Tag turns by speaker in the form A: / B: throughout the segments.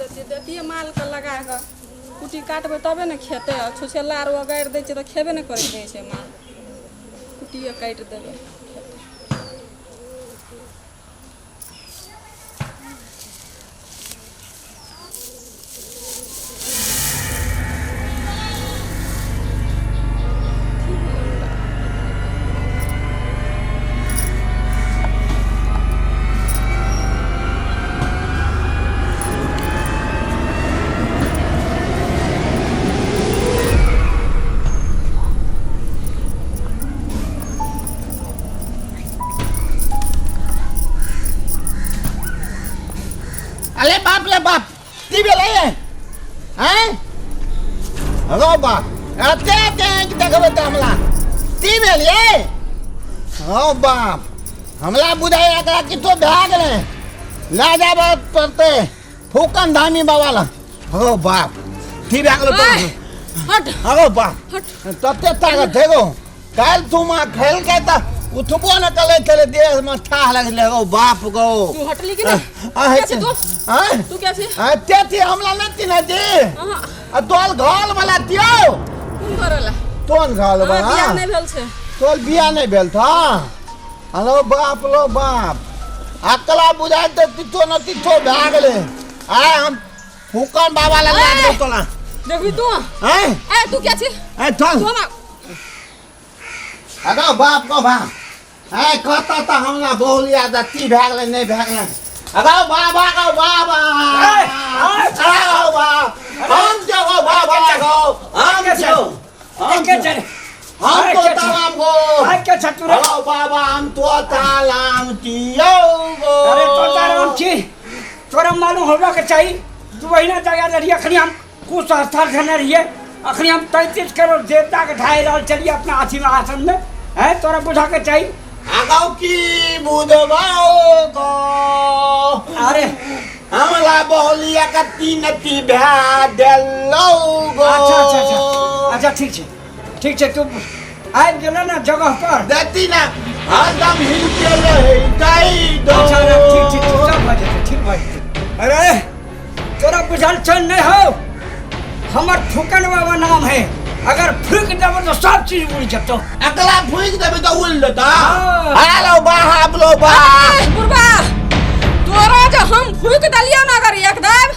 A: देतियै देतियै मालके लगा कऽ कुट्टी काटबै तबे ने खेतै आ छुच्छे लार ओगारि दै छियै तऽ खेबे नहि करैत रहै छै माल कुट्टिए काटि देबै खेतै।
B: अरे बाप रे बाप की भेलै हैं हलो बाप एते आँखि देखबै तऽ हमरा की भेल ये हौ बाप हमरा बुझाइ एकरा किछो भए गेलै लए जाबऽ पड़तै फूकन धामी बाबा लग हौ बाप की भए गेलो तोरा?
A: हट
B: हौ बाप
A: हट
B: तते ताकत छै गो काल्हि तू माँ खेलकै तऽ उठबो ने कलै छलै देहमे ठाह लगलै हौ बाप गो
A: तू हटली कि नहीं
B: आ,
A: के छी तू
B: आँय?
A: तू के छी
B: आ, ते छी हमरा नहि चिन्है छी
A: अहाँ
B: आ तोल घर वाला तियौ
A: कोन घर वाला
B: तोन घर
A: हमरा
B: वाला
A: बियाह नहि भेल छै
B: तोल बियाह नहि भेल था हेलो बाप लो बाप अकला बुझाइ तऽ तिथो न तिथो भए गेलै आय हम फूकन बाबा लग लए गेलौ तोला
A: देखबी तू
B: आँय
A: ए तू के छी
B: आय चल
A: तू हमरा
B: अगो बाप गो बाप आय कहता तऽ हमरा बहुल याद की भए गेलै नहि भए गेलै अगो बाबा गो बाबा अगो बाप हम जगो बाबा गो हम जो हम
C: के चल
B: हम तो तालाम गो
C: आज के छतुरे
B: अगो बाबा हम तो तालाम तियो गो
C: अरे तोता राम छी तोरा मालूम होबा के चाही तू वही जगह रहिए अखनी हम कुछ स्थान धेने रहिए अखनी हम 33 करोड़ देवता के ढाई रहल चलिए अपना अथी में आश्रम में है तोरा बुझा के चाही
B: अगो की बुझबाओ गो
C: अरे
B: हमरा बहुलिया का तीन अति भए देलौ गो
C: अच्छा अच्छा अच्छा अच्छा ठीक छै ठीक छै तू आबि गेल ने जगह पर
B: देती ना हरदम हिलते रहे दई दो
C: अच्छा अच्छा, ठीक ठीक ठीक सब भऽ जेतै ठीक भऽ जेतै अरे तोरा बुझल छौ नहि हौ हमर फूकन बाबा नाम है अगर फूक देबो तो सब चीज उड़ जेतौ
B: अगला फूक देबे तो उड़ लेता
C: हाँ।
B: हेलो बा हाबलो बा
A: बुढ़बा तोरा जे हम फूक देलियौ ने अगर एक दाब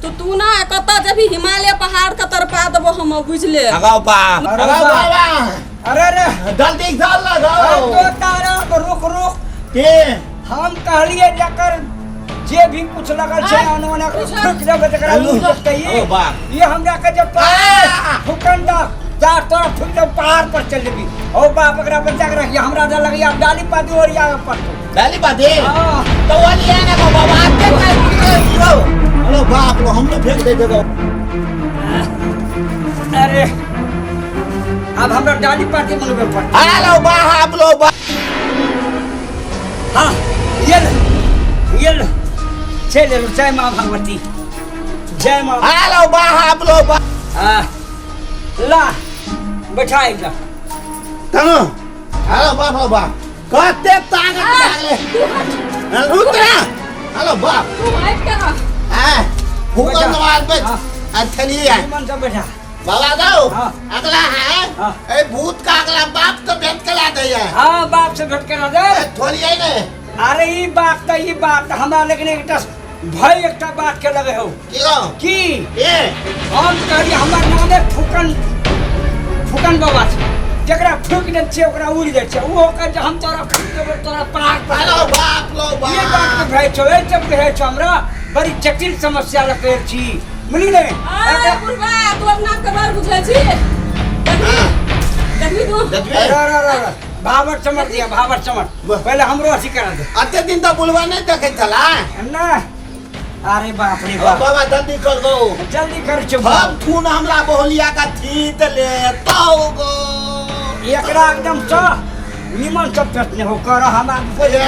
A: तो तू ना कतऽ जेबही हिमालय पहाड़ के तरपा देबो हम बुझले
B: अगाओ बा
C: अरे
B: अगाओ
C: बा।
B: बाबा
C: अरे अरे
B: जल्दी चल
C: अरे
B: लगाओ
C: तो तारा रुक रुक
B: के
C: हम कहलिए जकर जे भी कुछ लगल छै
A: आय,
C: अनोना के
A: कुछ
C: फूक देबै तकरा
B: हेलो।
C: उड़ जेतै
B: ओ बाप।
C: ये हमरा के जे
B: आ!
C: फूकन दा जा तोरा फूक दे पहाड़ पर चल जेबी ओ बाप एकरा बचा के रखिए हमरा डर लगैया आब डाली पाती ओरिया के पड़तौ
B: डाली बा दे
C: हाँ।
B: तो वाली है ना बाबा आते का हेलो बाप लो हम तो फेंक दे देगो
C: अरे अब हमरा डाली पाती मनबे पड़तै
B: हेलो बा हाबलो बा
C: हाँ ये ले ये ले चल ले जय माँ भगवती जय माँ
B: हेलो बा हाबलो बा
C: हाँ ला बैठा जा
B: तनो हेलो बाप लो बाप कते ताकत लागले
A: तू हट
B: उतरा हेलो बाप
A: तू हट के रह
B: आ फूकन नवाज पे
C: हाँ।
B: आ चलिए
C: मन से बैठा
B: बाबा जाओ
C: हाँ।
B: अगला है
C: हाँ।
B: ए भूत का अगला बाप तो भेंट करा दे है
C: हाँ बाप से भेंट करा दे
B: थोड़ी है ने
C: अरे ई बात तऽ ई बात तऽ हमरा लेकिन एकटा भय एकटा बात के लगे हो
B: की गो
C: की
B: ए
C: हम कहलिए हमर नामे फूकन फूकन बाबा छै जकरा फूक दै छियै ओकरा उड़ि जाइ छै ओहो कहै छै हम तोरा फूक देबौ तोरा पहाड़ पर
B: हेलो बाप लो
C: ये बात के
B: बाप
C: भय छौ एहि सब भय छौ हमरा बड़ी जटिल समस्या लग छी बुझली ने
A: अरे बुढ़बा तू अपना आपके बड़ बुझै छी देखबी देखबी तू
B: देखबे
C: अरे अरे अरे अरे भावर चमक दिया भावर चमक
B: वाह।
C: पहले हमरो अथी करा दे
B: अते दिन तो बुलवा नहीं देखे छला
C: ना अरे बाप रे
B: ओ
C: बाप
B: बाबा जल्दी कर दो
C: जल्दी कर छौ
B: हम थून हमरा बहुलिया का थीत ले तो गो
C: एकरा एकदम स निमन सब प्रश्न हो कर हमरा
B: ए,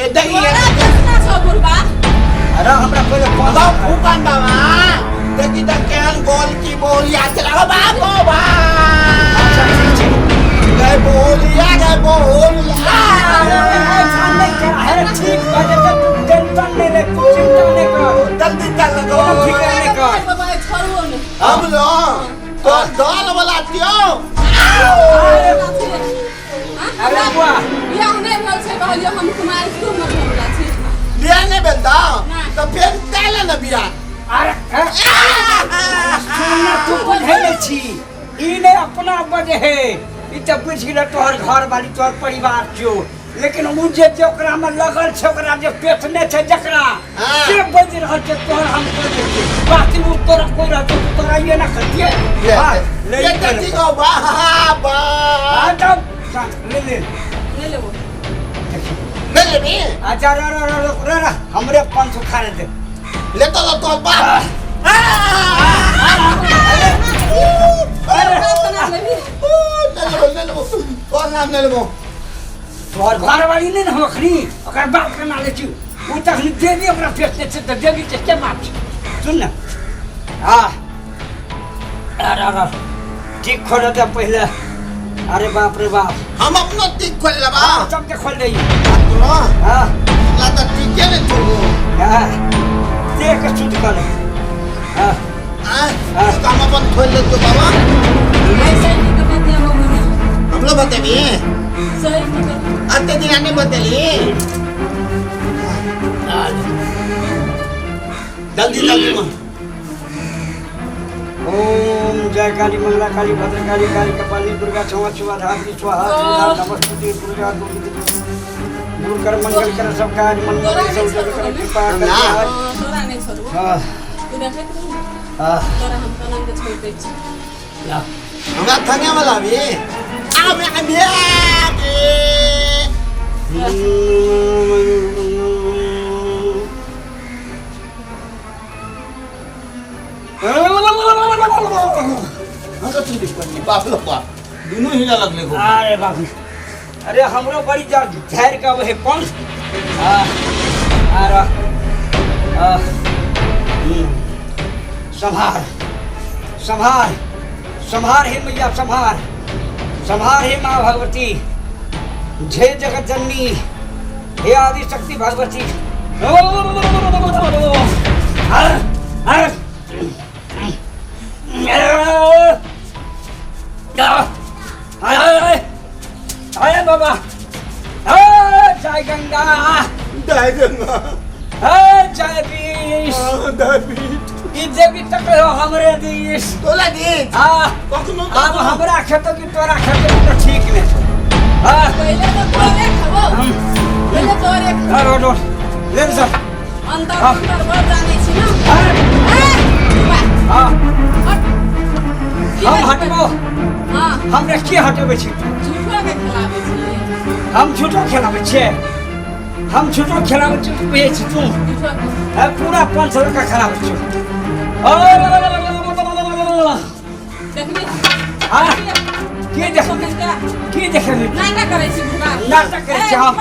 B: ए, देखिए
A: तोरा केतना छौ बुढ़बा
C: अरे हमरा पहिले
B: बाबा फूकन बाबा देखी त केहन गोल की बहुलिया चला ओ बाप ओ बाप
C: अच्छा ठीक छै
B: गए बहुलिया गए बहुलिया
C: अरे ठीक भऽ जेतै तू टेंशन नहि ले तू चिंता नहि कर
B: चल जल्दी चल
C: कोनो
B: लगो
C: फिकर नहि कर
A: बाबा छोड़बो नहि
B: हम लो तो दाल वाला दियो
C: अरे बुआ
A: बियाह नहि भेल छै कहलियो हम कुमार छी हम वाला छी
B: बिया नहीं भेल
A: नहि।
B: तो फिर चल ना बिया
C: अरे सुन ना तू बुझै नहि छी ई नहि अपना बजे हे ई तऽ बुझि गेलै तोहर घर वाली तोहर परिवार छियौ लेकिन ओ जे जे ओकरा में लगल छै ओकरा जे पेटने छै जकरा
B: हाँ।
C: से बजि रहल छै तोहर हम कोइ नहि छी बाकी ओ तोरा कोइ रहतौ तऽ तोरा ये ना करतियै हाँ, ले
B: ये
C: ले
B: तो ठीक हो बा बा
C: हाँ, तब ले ले
A: नहि लेबो
B: नहीं लेबी
C: अच्छा रो रो रो रो रो हमरे पंच उखाड़ दे
B: ले तो लो तो बा
C: अरे
A: बाप के नाम लेबही
B: ले लो ले लो तोर नाम ले लेबो
C: तोहर घरवाली नहि ने हम अखनी ओकर बाप के नाम लै छी ओ तऽ अखनी देवी ओकरा बेचने छै तऽ देवी के के बाप छै सुन ने हाँ अरे अरे ठीक खोल दे पहिले अरे बाप रे बाप
B: हम अपनो टिक खोल लेबा
C: सबके खोल दे
B: तोरा
C: हाँ
B: ला तो टिके ने छोड़ो
C: हाँ देख के शुद्ध कर हाँ
B: आ तो हम अपन खोल ले तो बाबा
A: ऐसे ही के बतियाबो मने
B: हम लोग बतेबी
A: सही के
B: अते दिन नहीं बतेली जल्दी जल्दी में
C: ओम जय काली मंगला काली भद्र काली काली कपाली दुर्गा क्षमा शिवा धात्री स्वाहा सुधा नमस्तुते दुर्गा दुर्गा दूर कर मंगल कर सब कार्य मन
A: तोरा
C: सब
A: नहि
C: जग
A: छोड़बो
C: कर
A: ने।
C: कृपा कर
B: ना।
C: आज।
A: हाँ, तोरा नहि छोड़बो
C: हाँ,
A: तू देखैत रही ने,
C: हाँ,
A: तोरा हम केना के छोड़ि दै छी
C: ला।
B: हमरा थने वाला भी आमे आमे आमे हम तो ठीक पड़ी बाप रे बाप दुनू हिला लगले हो
C: अरे बाप रे। अरे हमरो बड़ी जर झाड़ के अबै है कौन हाँ, अरे आ, सम्हार सम्हार सम्हार हे मैया सम्हार सम्हार हे माँ भगवती जय जगत जननी हे आदि शक्ति भगवती हर हर अरे अरे बाबा अरे जय गंगा
B: जय गंगा
C: अरे जय बीस
B: जय बीस
C: ई देवी तक हो हमरे दिस
B: तोला दिस
C: हाँ
B: कखनो
C: अब हमरा खेतो कि तोरा खेतो तो ठीक ने हाँ
A: पहिले तो तोरे खबो पहिले तोरे खबो
C: अरे रोड ले सर
A: अंतर
C: हाँ।
A: अंतर बड़ जानै छी ना
C: अरे
A: ए बा
C: हाँ
A: हट की
C: हम
A: बात
C: हटबो
A: हाँ
C: हमरा के हटबै छी
A: झूठो के खिलाबै छी
C: हम झूठो खेलाबै छियै हम झूठो खेलाबै छियै तू कहै छी तू
A: झूठो के
C: है पूरा 500 रुपया खराब छौ
A: देखबी
C: हाँ के देख के देखबी
A: नाटक करै छी बुका
C: नाटक करै छी हम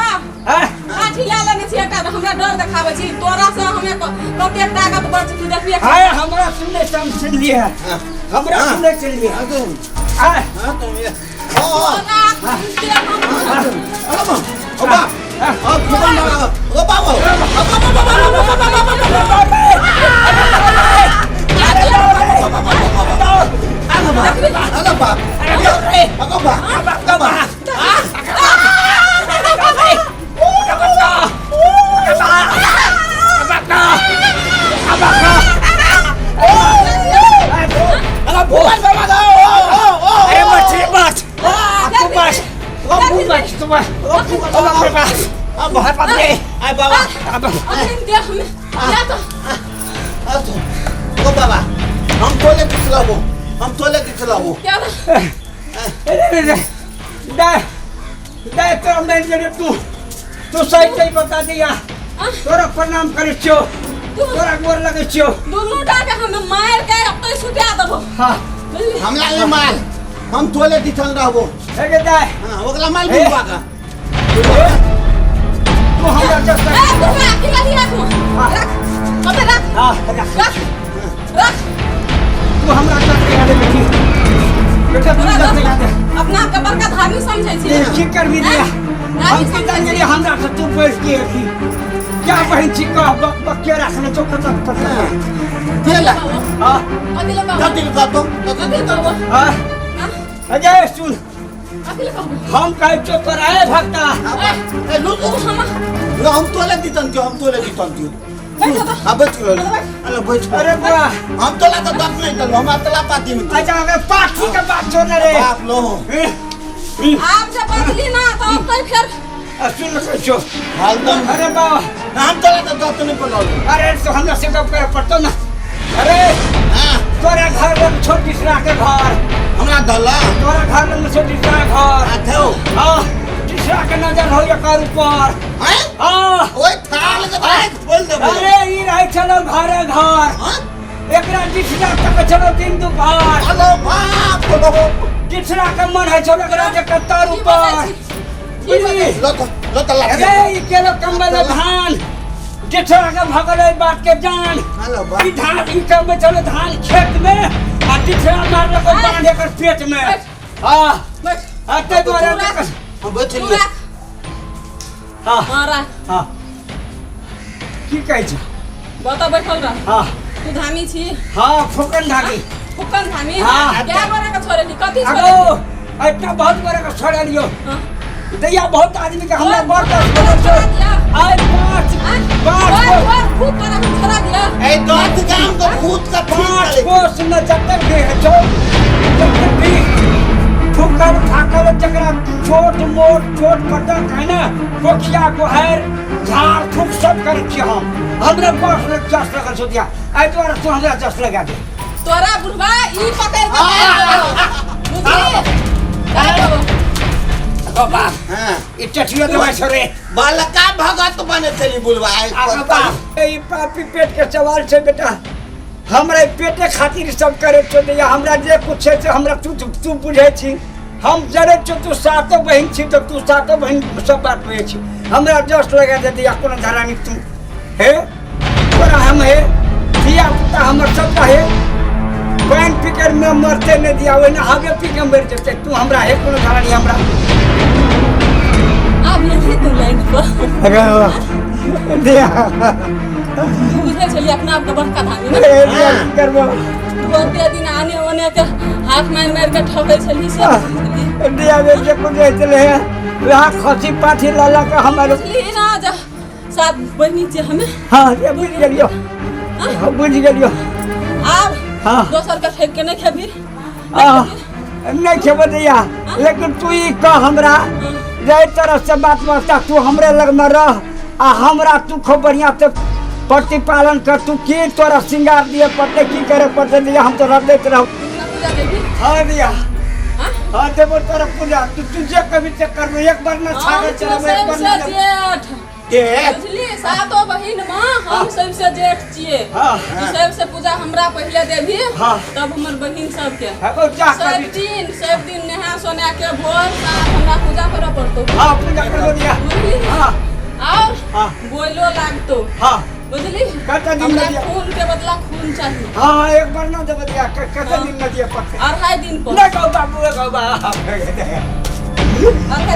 C: हैं
A: लाठी लए लेने छी एकटा हमरा डर देखाबै छी तोरा से हमे कतेक ताकत बच तू देखबी
C: हाय हमरा सुनने से हम सुनलिए है हमरा सुनने चलिए हाय
B: हां तुम ये
C: अरे मछली बच तू बच तू बच तू बच बाप रे बाप रे
A: अखन देख में या तो
B: हम तोले दिसलाबो हम तोले दिसलाबो
A: क्या
C: अरे रे दे दे तोरा नहीं दे तू तू सही सही बता दिया तोरा प्रणाम करै छियो तोरा गोर लगै छियो
A: दुनू टा के हम मार के अपने सुता देबो
C: हाँ
A: बुझली
B: हमला ये माल हम तोले दिसल रहबो
C: अरे दे
B: हां ओकरा माल बुलवा का
C: तू हमरा जब
A: ए बुढ़वा की गाली रख रख कते रख
C: हाँ रख
A: रख रख
C: तू हमरा जब लगा दे बेटी बेटा तू
A: तोरा
C: जब लगा दे
A: अपना के बड़का धार्मिक समझै छी
C: की करबी दिया हम की जान गेलियै हमरा से तू बैठ के अथी क्या बहन छी कह बक बक के राखने छौ कतऽ कतऽ।
B: केला।
C: हाँ।
A: कथी लए कहबो?
B: कथी लए कहतौ?
A: कथी लए कहबो?
C: हाँ।
A: हाँ?
C: अजय सुन।
A: कथी लए कहबो?
C: हम कहै छियौ तोरा ए भक्ता।
B: ए लू।
A: तू हम
B: लो, हम तोले दितन थियो, हम तोले दितन थियो।
A: बैठ जा।
B: हाँ, बैठ गेलो। अरे बैठ गेलो।
C: अरे बुआ।
B: हम तोला तो दस नहीं दलो, हम अतला पाती में।
C: अच्छा अगर पाठी के बात छोड़ रे।
B: बाप लो।
A: आब जब बदली ना तो अब तो फिर
C: सुन कहै छियौ।
B: हरदम।
C: अरे बा।
B: हम तोला तो दस नहीं पलो।
C: अरे तो हमरा से गप करे पड़तो ना। अरे
B: हाँ।
C: तोरा घर लग छोट बिसरा के घर।
B: हमरा धला।
C: तोरा घर लग छोट बिसरा के घर।
B: हाँ, थो।
C: हाँ, बिसरा के नजर हो एकर ऊपर।
B: हैं?
C: हाँ।
B: ओए थाल के भाई खोल देबो।
C: अरे ई रहै छलो घरे घर।
B: हाँ?
C: एकरा बिसरा तक छलो दिन दुपहर।
B: हेलो बाप लो।
C: बिसरा के मन है छलो एकरा जे कत्तर
A: की
C: ऊपर।
A: बजै छी? की बजै छी?
B: लो तो, लो तो लाठी।
C: अरे ई केलो कम्बल धान। जेठरा के भगल एहि बात के जान।
B: हेलो बाप।
C: ई धान ई कम्बल छलो धान खेत में आ जेठरा मारलक बांध एकर पेट में। हाँ।
A: बैठ।
C: हाँ, ताहि दुआरे
A: तू राख।
B: हम बैठ
A: तू
B: लियो।
A: राख।
C: हाँ।
A: हाँ, राख।
C: हाँ। की कहै छी?
A: बता बैठल रह।
C: हाँ।
A: तू धामी छी?
C: हाँ, फुकन धामी।
A: फुकन धामी?
C: हाँ।
A: क्या गोरा के छोड़ेली? कथी
C: अगो,
A: छोड़ेली?
C: इतना बहुत गोरा के छोड़ेलियो।
A: हाँ।
C: दैया बहुत आदमी के हमरा
A: और
C: बड़ दर्द
A: छोड़ा
C: होल छौ।
A: दिया।
C: आइ पाँच,
A: हाँ?
C: पाँच
A: और,
C: कोस।
A: और भूत तोरा के छोड़ा दिया।
B: ए, दस गाम के भूत के ठीक
C: पाँच
B: करे।
C: कोस में जतक भी है छौ, जतक भी फुकल फाकल जकरा छोट मोट छोट पटक है ना, कोखिया गोहर झाड़ फूक सब करै छी हम। हमरा पास में जस लगल छौ दिया। एहि दुआरे तू हमरा जस लगा दे।
A: तोरा बुढ़वा ई पकड़ के बुझली? काय कहबो?
C: अगो बाप।
B: हाँ।
C: ई चटियो दवाई छौ रे।
B: बालका भगत बने चली बुलवा।
C: अगो बाप, ई पापी पेट के सवाल छै बेटा। हमरा पेटे खातिर सब करे छौ दैया। हमरा जे कुछ छै से हमरा तू तू बुझै छी। हम जरै छौ तू सातो बहिन छी तऽ तू सातो बहिन सब बात बुझै छी। हमरा जस लगा दे दैया कोनो धरानी तू हे तोरा हम हे धिया पुता हमर सबटा हे पानि पी के में मरते नहि दिया ओहिना हवे पी के मरि जेतै। तू हमरा हे कोनो धरानी हमरा।
A: आब नहीं तू लाइन पर।
C: अरे दिया।
A: तू बुझै छली अपना आपके बड़का धामी ने?
C: ए, दिया, की करबो?
A: तू ओते दिन आने ओने के हाथ मारि मारि के ठकै छली से बुझली।
C: दिया रे जे कुछ छलै हे वएह खसी पाठी लऽ लऽ कऽ हमर
A: बुझली ना जे सात बहिनी छियै हमे।
C: हाँ, रे बुझि गेलियौ। हाँ, बुझि गेलियौ।
A: आब
C: हाँ।
A: दोसर के ठकि के नहि खेबही?
C: आ, नहि खेबो दैया, लेकिन तू ई कह हमरा जाहि तरह से बात बता तू हमरे लगमे रह आ हमरा तू खूब बढ़िया से प्रतिपालन कर। तू की तोरा श्रृंगार दिए पड़तै की करे पड़तै दैया हम तोरा दैत रहब।
A: दुर्गा पूजा देबही?
C: हाँ दैया।
A: हाँ?
C: हाँ देबो तोरा पूजा। तू तू जे कभी से करबो एक बार ना
A: हम
C: छागल
A: छियौ
C: चलेबो एक बार
A: सबसे
C: ना देबो।
A: जेठ।
B: के?
A: बुझली? सातो बहिन में हम सबसे जेठ छियै।
C: हाँ।
A: तू सबसे पूजा हमरा पहिले देबही
C: हाँ।
A: तब हमर बहिन सबके।
C: हाँ, ओ जा
A: सब
C: कभी।
A: दिन सब दिन नहा सोना के भोर साँझ हमरा पूजा करऽ पड़तौ।
C: हाँ, पूजा करबो दैया।
A: बुझली?
C: हाँ।
A: और
C: हाँ।
A: बोलो लागतो।
C: हाँ।
A: बुझली?
C: कते दिन
A: हमरा
C: दिया?
A: खून के बदला खून चाहिए।
C: हाँ, एक बार ना देबो दैया, कते
A: हाँ।
C: दिन ना दिया पड़तै?
A: अढ़ाई दिन पर।
C: नहीं कहू बाबू, ए कहू बाप।
A: अढ़ाई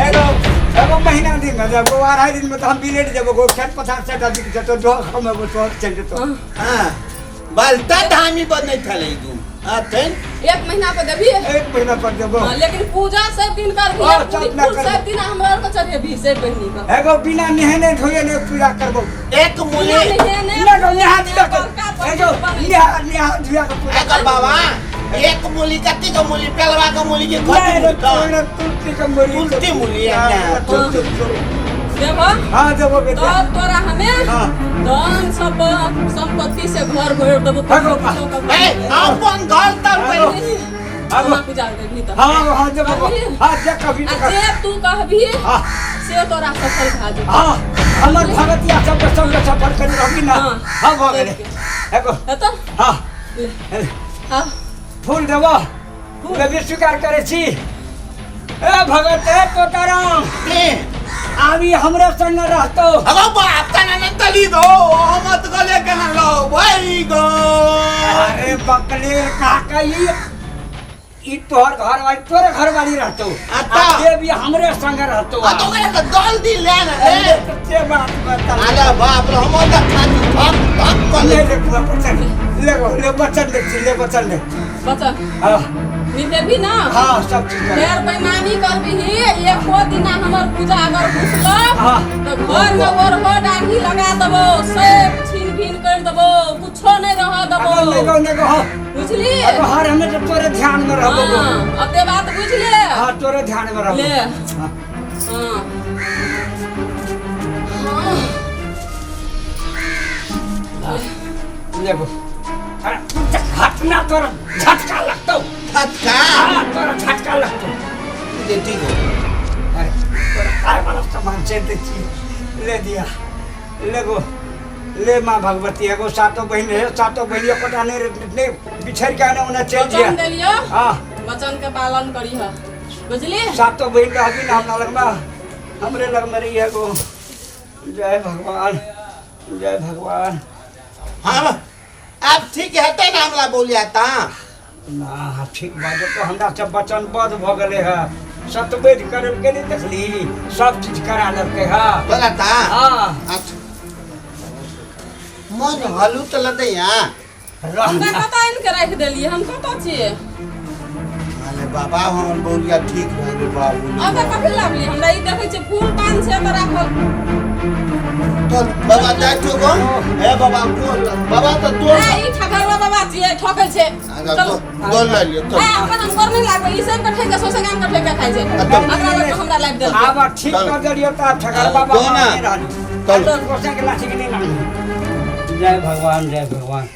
C: एगो
A: दिन।
C: एगो महीना दिन में देबो, अढ़ाई दिन में तो हम बिलेट देबो, गो खेत पथार से बिक जेतो, जो कमेबो तो चलि जेतो।
A: हाँ।
B: हाँ। बलता धामी बनै छलै तू। हाँ, तैं?
A: एक महीना पर देबही?
C: एक महीना पर देबो।
A: हाँ, लेकिन पूजा सब दिन करबही,
C: हाँ,
A: पूरी
C: सब ना
A: फूल
C: करबो।
A: सब दिन हमरा आर के चढ़ेबही सब बहिनी के।
C: एगो बिना नहेने धोए ने पूजा करबो।
B: एक मुली।
A: बिना नहेने
C: ना गो, नहा धोआ के।
A: बड़का पंडित
C: एगो
A: बनै।
C: नहा नहा धोआ के पूजा
B: एकर बाबा, एक मूली कथी के मूली, पेलवा के मूली के कथी
C: नहीं,
B: मूली?
C: नहीं, तुलसी के मूली।
B: तुलसी मूली है
C: हाँ,
B: ना।
C: तुलसी, तुलसी।
A: देबो?
C: हाँ, देबो बेटा।
A: तब तोरा हमे
C: हाँ।
A: धन सब संपत्ति से घर भरि देबो।
C: हाँ, गो,
B: ए, अपन घर तर
C: हाँ,
B: पे।
C: हाँ,
A: हमरा पूजा देबही तऽ।
C: हाँ, हाँ, देबो।
A: करबही?
C: हाँ, जे कभी
A: आ
C: तो कर।
A: जे तू कहबही
C: हाँ।
A: से तोरा सफल भए जेतौ।
C: हाँ, हमर भगतिया सबके सबके सफल करी रहबी ना।
A: हाँ।
C: हाँ, भऽ गेलै। एगो।
A: हेतौ?
C: हाँ।
A: ले। हाँ।
C: फूल देबो। फूल स्वीकार करै छी। ए भगत, ए तोताराम।
B: ए।
C: आबी हमरे संग रहतो।
B: अगो बाप का ना तली दो, हम तो गले के ना लो भाई गो।
C: अरे बकले काका, ई तोहर घर वाली तोरे घर वाली रहतो।
B: आ
C: आ जे भी हमरे संग रहतो।
B: आ तो ओकरा के जल्दी ले ना
C: अरे
B: रे।
C: ते बात बता।
B: अरे बाप रे, हमर तऽ छाती धक धक कऽ
C: ले
B: ले।
C: ले पूरा बचन ले गो, ले बचन ले ले बचन ले।
A: बचन
C: हाँ।
A: निभेबी ना?
C: हाँ, सब चीज कर।
A: फेर बेईमानी करबिही, एको दिना हमर पूजा अगर घुसलो
C: हाँ।
A: तो घर में ओरहो डाढ़ी लगा देबो, सब छीन भीन कर देबो, कुछो नहीं रह देबो।
C: अगर नहीं गो, नहीं गो, हाँ।
A: बुझली?
C: अब हर हमें तो तोरे ध्यान में रहबो गो।
A: हाँ, अब ते बात बुझ ले।
C: हाँ, तोरे ध्यान में रहबो।
A: ले।
C: हाँ।
A: हाँ।
C: ले गो। अरे, हटना तोरा झटका लगतो।
B: झटका?
C: हाँ, तोरा झटका लगतो।
B: दे ठीक हो।
C: अरे, तोरा काय वाला सामान से दे छी। ले दिया। ले गो। ले माँ भगवती, एगो सातो बहिन है, सातो बहिन एकोटा नहीं नहीं बिछड़ के आने उन्हें चल
A: वचन
C: दिया।
A: देलियो?
C: हाँ।
A: वचन के पालन करी है, बुझली?
C: सातो बहिन रहबी ना हमरा लगमा, हमरे लग में रही है गो। जय भगवान, जय भगवान।
B: हाँ, अब ठीक हेतै ना हमरा बोलिया ता?
C: ना ठीक बात तो हमरा सब वचनबद्ध भ गेलै है। सतबैद करल के नहीं देखली, सब चीज करा लेलकै है।
B: बोला ता?
C: हाँ।
B: अच्छा। मन हलू तो लतै यहाँ।
A: हमरा कतऽ आनि के राखि देलियै, हम कतऽ छियै?
B: अरे बाबा, हमर बोलिया ठीक भऽ गेल बाबू।
A: अब कथी लाबली हमरा? ई देखै छियै फूल पान छै तऽ राखल।
B: तो बाबा जाइ छौ गो? हे बाबा, गोर बाबा तऽ तोर।
A: ए, ई ठकरवा बाबा छियै, ठकै छै। चलू।
B: गोर लऽ लियौ, चल।
A: ए, अपन हम गोर नहि लागबै, ई सब के ठेके सौंसे गाम के ठेके खाइ छै। एकरा लग हमरा लाबि देलकै।
C: आब ठीक कर देलियौ तऽ आब ठकर बाबा
B: दो ना।
C: नहि रहली।
B: चल।
C: गोसाई के लाठी के नहि लागली। जय भगवान, जय भगवान।